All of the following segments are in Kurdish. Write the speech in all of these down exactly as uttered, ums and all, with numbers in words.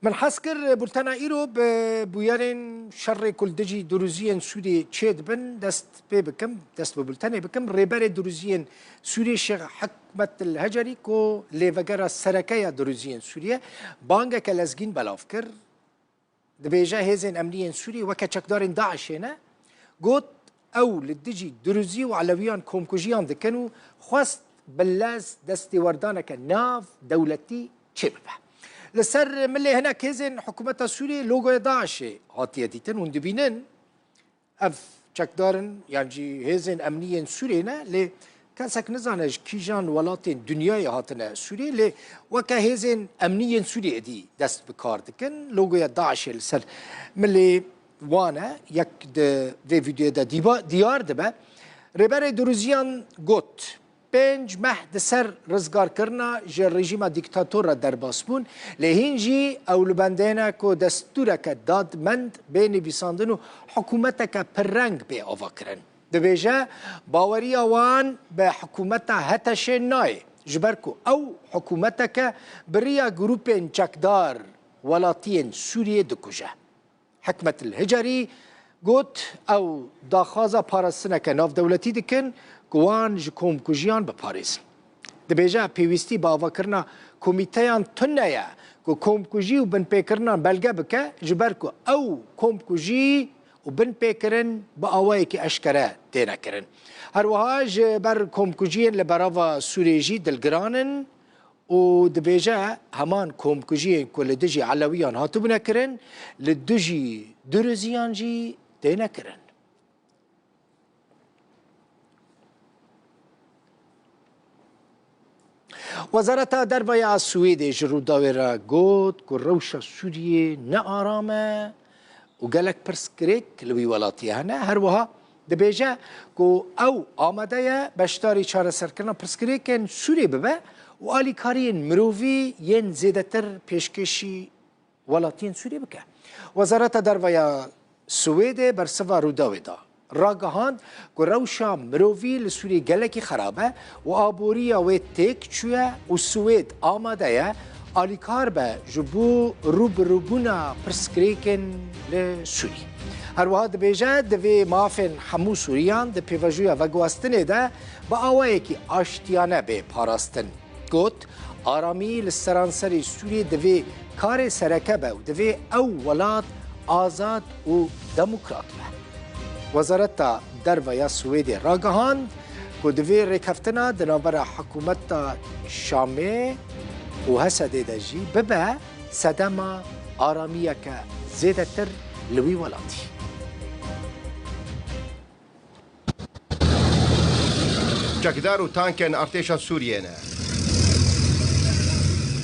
Min hez kir bultena îro bi bûyerên şerê ku li dijî Duruziyên Sûriyê çêdibin dest pê bikim, dest bi bultenê bikim. Rêberê Duruziyên Sûriyê Şêx Hikmet El Hecerî ku lêvegera sereke ya Duruziyên Sûriyê bangeke lezgîn belav kir. Dibêje hêzên emniyên Sûriyê weke çekdarên DAIŞê ne, got, ew li dijî Duruzî û Elewiyan komkujiyan dikin û xwest bi lez destêwerdaneke nav dewletî çêbibe. Li ser milê hinek hêzên hikûmeta Sûriyê logoya DAIŞê hatiye dîtin. Hûn dibînin ev çekdar in, yan jî hêzên emniyên Sûriyê ne, lê kesek nizane ji kîjan welatên dinyayê hatine Sûriyê, lê weke hêzên emniyên Sûriyê êdî dest bi kar dikin. Logoya DAIŞê li ser milê wan e, yek di vê vîdeoyê de dîba-, diyar dibe. Rêberê Duruziyan got, pênc meh di ser rizgarkirina ji rejîma dîktator re derbas bûn, lê hîn jî ew li bendê ne ku destûreke dadmend bê nivîsandin û hikûmeteke pirreng bê avakirin. Dibêje, baweriya wan bi hikûmeta HTŞ'ê nayê, ji ber ku ew hikûmeteke bi riya grûpên çekdar welatiyên Sûriyê dikuje. Hikmet El Hicerî got, ew daxwaza parastineke navdewletî dikin ku wan ji komkujiyan biparêzin. Dibêje, pêwîstî bi avakirina komîteyan tune ye ku komkujî û binpêkirinan belge bike, ji ber ku ew komkujî û binpêkirin bi awayekî eşkere têne kirin. Her wiha ji ber komkujiyên li berava Sûriyê jî dilgiran in û dibêje, heman komkujiyên ku li dijî Elewiyan hatibûne kirin, li dijî Duriziyan jî têne kirin. Wezareta Derve ya Swêdê ji Rûdawê re got ku rewşa Sûriyê ne aram e û gelek pirsgirêk li wî welatiyê hene. Her wiha dibêje ku ew amade ye beşdarî çareserkirina pirsgirêkên Sûrê bibe û alîkariyên mirovî yên zêdetir pêşkêşî welatiyên Sûriyê bike. Wezareta Derve ya Swêdê bersiva Rûdawê da. Ragihand ku rewşa mirovî li Sûriyê gelekî xerab e û aboriya wê têk çûye û Swêd amade ye alîkar be ji bo rûbirûbûna pirsgirêkên li Sûriyê. Her wiha dibêje, divê mafên hemû Sûriyan di pêvajoya veguhestinê de bi awayekî aştiyane bê parastin. Got, aramî li seranserê Sûriyê divê karê sereke be û divê ew welat azad û demokrat be. Wezareta Derve ya Swêdê ragihand ku divê rêkeftina di navbera hikûmeta Şamê û Hesedê de jî bibe sedema aramiyeke zêdetir li wî welatî. Çekdar û tankên artêşa Sûriyê ne.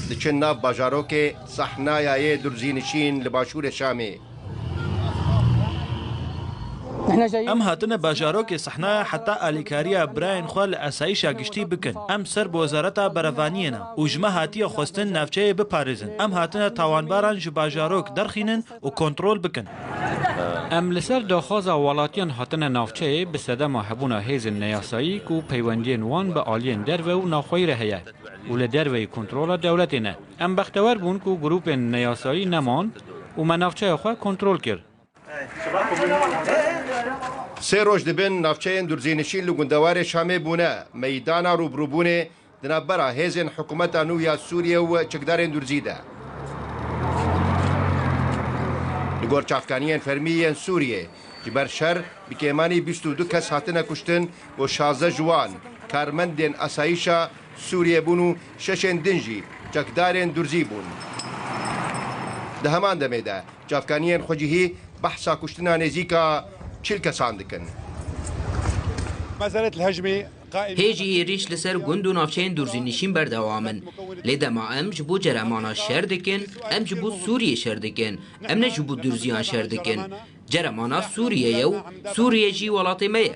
Diçin nav bajarokê Sehnayayê Durzînişîn li başûrê Şamê. Em hatine bajarokê Sehnaya heta alîkariya birayên xwe li esayîşa giştî bikin. Em ser bi Wezareta Berevaniyê ne û ji me hatiye xwestin navçeyê biparêzin. Em hatine tawanbaran ji bajarok derxînin û kontrol bikin. Em li ser daxwaza welatiyan hatine navçeyê bi sedema hebûna hêzên neyasayî ku peywendiyên wan bi aliyên derve û navxweyî re heye û li derveyî kontrola dewletê ne. Em bextewer bûn ku grûpên neyasayî neman û me navçeya xwe kontrol kir. Sê roj dibin navçeyên durzînişîn li gundewarê Şamê bûne meydana rûbirûbûnê di navbera hêzên hikûmeta nû ya Sûriyê û çekdarên Durzî de. Li gor çavkaniyên fermî yên Sûriyê, ji ber şer bi kêmanî bîst û du kes hatine kuştin û şazdeh ji wan karmendên asayîşa Sûriyê bûn û şeşên din jî çekdarên Durzî bûn. Di heman demê de çavkaniyên xwecihî behsa kuştina nêzîka çil kesan dikin. Hê jî êrîş li ser gund û navçeyên durzînişîn berdewam in. Lê dema em ji bo ceremana şer dikin, em ji bo Sûriyê şer dikin. Em ne ji bo durziyan şer dikin. Ceremana Sûriyê ye û Sûriye jî welatê me ye.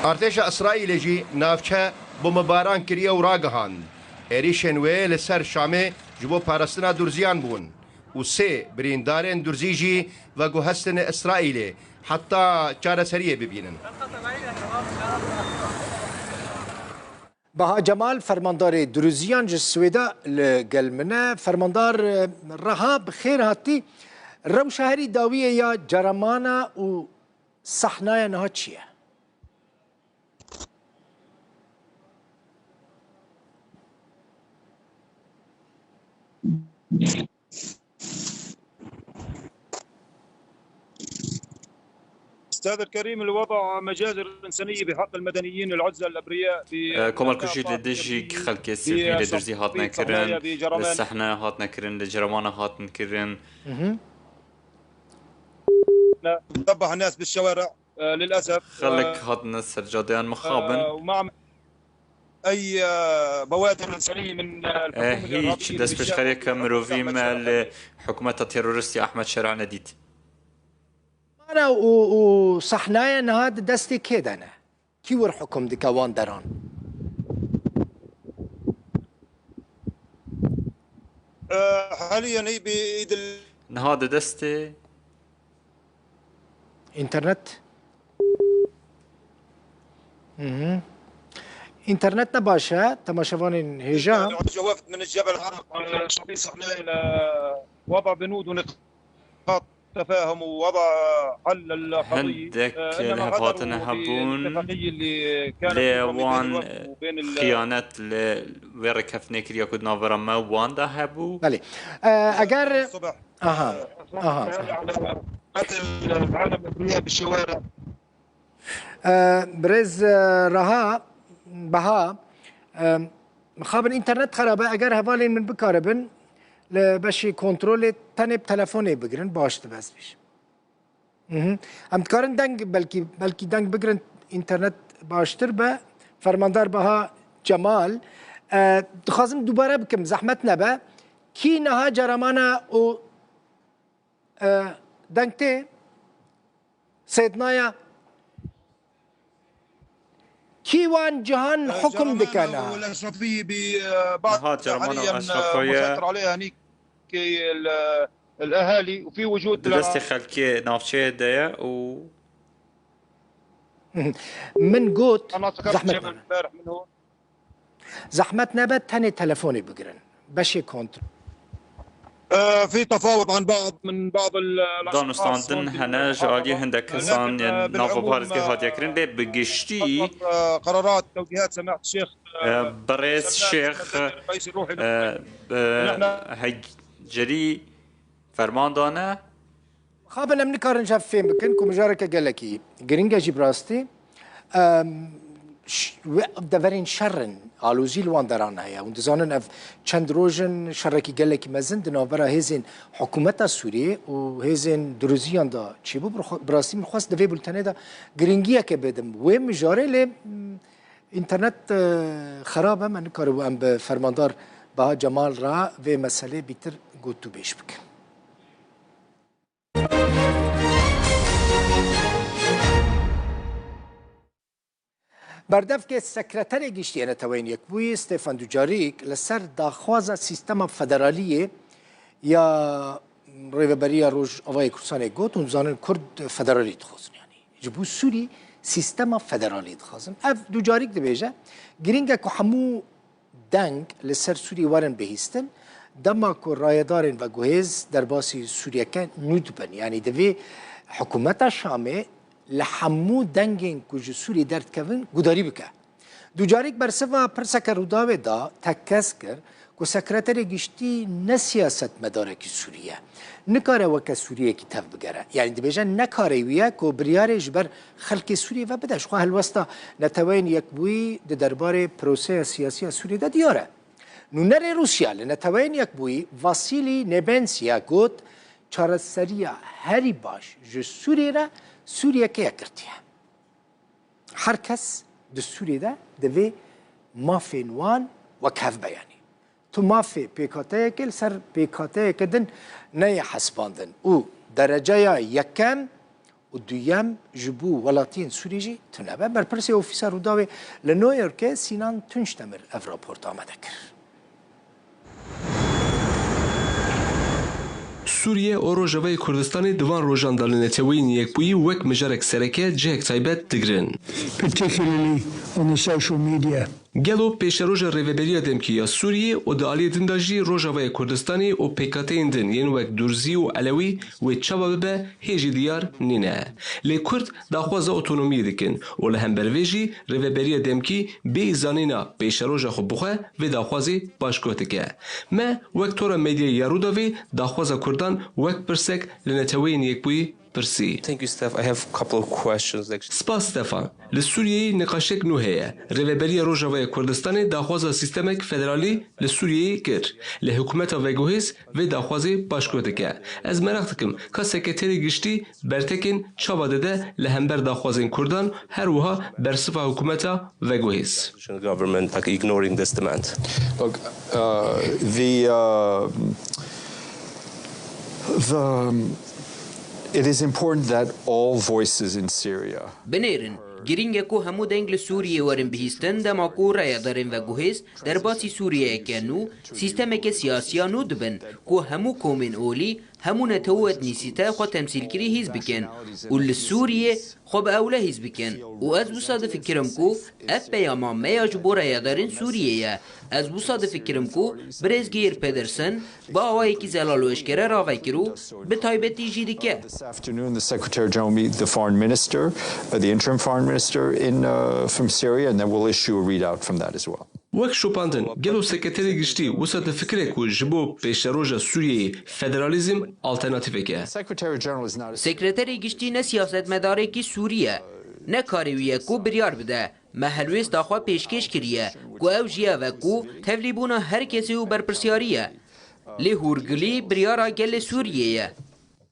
Artêşa Îsraîlê jî navçe bombebaran kiriye û ragihand, êrîşên wê li ser Şamê ji bo parastina durziyan bûn û sê birîndarên durzî jî veguhestin Îsraîlê heta çareseriyê bibînin. Baha Cemal, fermandarê Duruziyan ji Swêda li gel min e. Fermandar, e, Reha, bi xêr hatî. Rewşa herî dawiyê ya Ceramana û sahnaya niha çi ye? أستاذ الكريم، الوضع مجازر إنسانية بحق المدنيين العزل الأبرياء في Komelkujî li dijî xelkê sivîl li Durzî hatine kirin, li Sehne hatine kirin, li Cerewana hatin kirin. Mhm. تذبح الناس بالشوارع، آه، للأسف. Xelk hatine ser cadeyan mixabin. آه، ومع أي، آه، بوادر إنسانية من، آه، الحكومة الإرهابية، هیچ دەستپێشخەرێکە mirovî me li hikûmeta terorîstî Ehmed Şera nedît. Mara û, û sahnaya niha di destê kê de ne? Kî wir hukum dike wan deran? آه، حاليًا هي بإيد ال- Niha di destê Înternet. Mhm. Înternet ne baş e, temaşevanên hêja. جاء وفد من الجبل العرب على شاطئ صحناء إلى وضع بنود ونقاط تفاهم ووضع حل القضية. Hindek آه، إنما هندك غدروا hatine hebûn, بالاتفاقية اللي كانت lê بينهم وبين wan الوفد وبين ال- xiyanet li wê rêkeftinê kiriye ku di navbera me û wan de hebû. Belê. Ee, eger الصبح. Aha, aha. على قتل العالم الأبرياء بالشوارع. Ee, birêz, e, Reha, Beha, e, mixabin înternet xerab e, eger hevalên min bikaribin li beşê kontrolê tenê bi telefonê bigirin, baş dibe ez bêjim. Mhm. Em dikarin deng, belkî, belkî deng bigirin, înternet baştir be. Fermandar Baha Cemal, e, dixwazim dubare bikim, zehmet nebe. Kî niha Ceramana û, e, deng tê? Sêdnaya. Kî wan cihan hukum dike niha? Niha Cereman û Eşrefiye مسيطر عليها هنيك ال-، الأهالي وفي وجود di destê xelkê navçeyê de ye û Min got, zehmet nebe. Zehmet nebe, tenê telefonê bigirin. Beşê kontrol. آه، في تفاوض عن بعض، من بعض ال-، الأشخاص danûstandin ممكن hene ji aliyê hindek kesan yên nava parêzgehê hatiye kirin, lê bi giştî, آه، قرارات، توجيهات سماحة الشيخ، آه، e, birêz Şêx, e, e, Heycerî ferman dane. Mixabin em nikarin ji hev fêm bikin ku mijareke gelekî giring e jî bi rastî. Em, ş-, we-, deverên şer in, alozî li wan deran heye. Hûn dizanin ev çend roj in şerekî gelekî mezin di navbera hêzên hikûmeta Sûriyê û hêzên Duruziyan de çêbû. Bi rastî min xwest di vê bultenê de giringiyeke bidim wê mijarê, lê, m, înternet, e, xerab e, me nikaribû em bi fermandar Baha Cemal re vê meselê bîtir gotûbêj bikin. Berdevkê Sekreterê Giştî yê Neteweyên Yekbûyî, Stefan Dujarîk, li ser daxwaza sîstema federaliyê ya Rêveberiya Rojavayê Kurdistanê got, hûn dizanin Kurd federalî dixwazin, yanî ji bo Sûrî sîstema federalî dixwazin. Ev Dujarîk dibêje, giring e ku hemû deng li ser Sûriyê werin bihîstin, dema ku rayedarên veguhêz derbasî Sûriyeke nû dibin. Yanî divê hikûmeta Şamê li hemû dengên ku ji Sûriyê derdikevin gudarî bike. Ducarîk bersiva pirseke Rûdawê da, tekkes kir ku Sekreterê Giştî ne siyasetmedarekî Sûrî ye. Nikare weke Sûriyekî tevbigere. Yanî dibêje ne karê wî ye ku biryarê ji ber xelkê Sûriyê ve bide. Ji xwe helwesta Neteweyên Yekbûyî di derbarê proseya siyasî ya Sûriyê de diyar e. Nûnerê Rûsya li Neteweyên Yekbûyî Vasîlî Nebensî ya got, çareseriya herî baş ji Sûriyê re Sûriyeke yekgirtî ye. Her kes di Sûriyê de divê mafên wan wekhev be, yanî. Tu mafê pêkhateyekê li ser pêkhateyeke din neyê hesibandin û dereceya yekem û duyem ji bo welatiyên Sûrî jî tune be. Berpirsê Ofîsa Rûdawê li New Yorkê Sînan Tunçdemir ev raport amade kir. Sûriye û Rojavayê Kurdistanê di van rojan de li Neteweyên Yekbûyî wek mijarek sereke cihek taybet digirin. Particularly on the social media. Gelo pêşeroja Rêveberiya Demkî ya Sûriyê û di aliyê din de jî Rojavaya Kurdistanê û pêkateyên din yên wek Durzî û Elewî wê çawa bibe hê jî diyar nîne. Lê Kurd daxwaza otonomiyê dikin û li hember vê jî Rêveberiya Demkî bêyî zanîna pêşeroja xwe bixwe vê daxwazê paşguh dike. Me wek Tora Medyayê ya Rûdawê daxwaza Kurdan wek pirsek li Neteweyên Yekbûyî pirsî. Thank you, Steph. I have a couple of questions, actually. Spas Stefan. Li Sûriyeyê niqaşek nû heye. Rêveberiya Rojavaya Kurdistanê daxwaza sîstemek federalî li Sûriyeyê kir. Lê hikûmeta veguhêz vê daxwazê paşguh dike. Ez meraq dikim ka Sekreterê Giştî bertekên çawa dide li hember daxwazên Kurdan, her wiha bersiva hikûmeta veguhêz. Government, like, ignoring this demand. Look, uh, the, uh, the, um, it is important that all voices in Syria Binêrin, girîng e ku hemû deng li Sûriyê werin bihîstin, dema ku rayedarên veguhêz derbasî Sûriyeyeke nû, sîstemeke siyasiya nû dibin, ku hemû komên olî, hemû netew û etnîsîte xwe temsîlkirî hîs bikin û li Sûriyê xwe bi ewle hîs bikin. Û ez wisa difikirim ku ev peyama me ya ji bo rayedarên Sûriyê ye. Ez wisa difikirim ku birêz Geir Pedersen bi awayekî zelal û eşkere ravekir û bi taybetî jî dike. This afternoon, the Secretary General will meet the foreign minister, uh, the interim foreign minister in, uh, from Syria, and then we'll issue a readout from that as well. Wek şopandin, gelo Sekreterê Giştî wisa difikire ku ji bo pêşeroja Sûriyeyê federalîzm alternatîfek e? Secretary General is not a Sekreterê Giştî ne siyasetmedarekî Sûrî ye, ne karê wî ye ku biryar bide. Me helwêsta xwe pêşkêş kiriye, ku ew jî ev e ku tevlîbûna her kesê û berpirsyarî ye. Lê hûrgilî biryara gelê Sûriyê ye.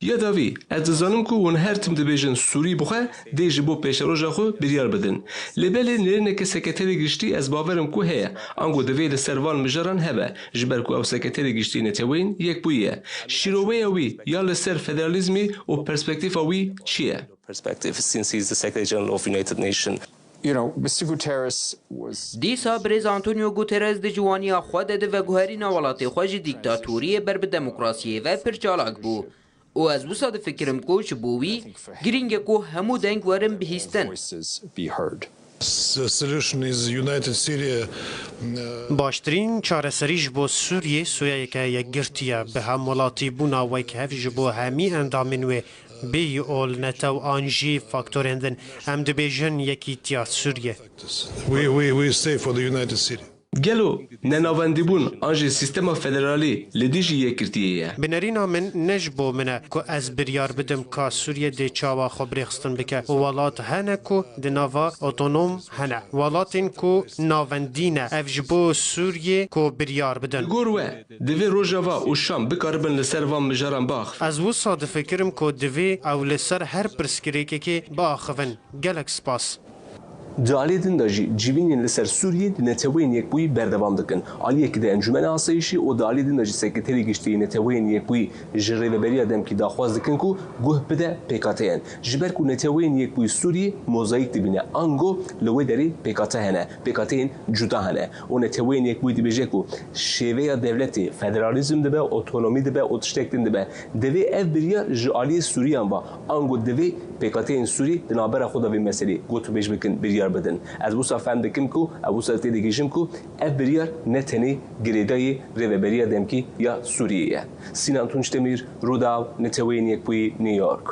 Ya davî, ez dizanim ku hûn her tim dibêjin Sûrî bixwe dê ji bo pêşeroja xwe biryar bidin. Lê belê nêrîneke Sekreterê Giştî ez bawerim ku heye, ango divê li ser van mijaran hebe, ji ber ku ew Sekreterê Giştî Neteweyên Yekbûyî ye. Şîroveya wî ya li ser federalîzmê û perspektîfa wî çi ye? Perspective, since he is the Secretary General of United Nations. You know, Mister Guterres was Dîsa birêz Antonio Guterres di ciwaniya xwe de di veguherîna welatê xwe ji dîktatoriyê ber bi demokrasiyê ve pir çalak bû. Û ez wisa difikirim ku ji bo wî girîng e ku hemû deng werin bihîstin. Voices be heard. The solution is united Syria. Baştirîn çareserî ji bo Sûriyê soyayeke yekgirtî ye, bi hemwelatîbûna wek hev ji bo hemî endamên wê, bêyî ol netew an jî faktorên din. Em dibêjin yekîtiya Sûriyê. We, we, we stay for the united Syria. Gelo nenavendîbûn an jî sîstema federalî li dijî yekgirtiyê ye? Bi nerîna min ne ji bo min e ku ez biryar bidim ka Sûriye dê çawa xwe birêxistin bike. Welat hene ku di nava otonom hene. Welatên ku navendî ne. Ev ji bo Sûriyê ku biryar bidin. Li gor we, divê Rojava û Şam bikaribin li ser van mijaran biaxivin? Ez wisa difikirim ku divê ew li ser her pirsgirêkekê biaxivin. Gelek spas. Di aliyê din de jî civînên li ser Sûriyê di Neteweyên Yekbûyî berdewam dikin. Aliyekî de Encûmena Asayîşî û di aliyê din de jî Sekreterê Giştî yê Neteweyên Yekbûyî ji Rêveberiya Demkî daxwaz dikin ku guh bide pêkateyan. Ji ber ku Neteweyên Yekbûyî Sûriyê mozayîk dibîne, ango li wê derê pêkate hene, pêkateyên cuda hene. Û Neteweyên Yekbûyî dibêje ku şêveya dewletê federalîzm dibe, otonomî dibe û tiştek din dibe. Divê ev biryar ji aliyê Sûriyan ve, ango divê pêkateyên Sûrî di navbera xwe de vê meselê gotûbêj bikin, biryar bidin. Ez wisa fehm dikim ku, ez wisa têdigihîjim ku ev biryar ne tenê girêdayî Rêveberiya Demkî ya Sûriyê ye. Sînan Tunç Demîr, Rûdaw, Neteweyên Yekbûyî, New York.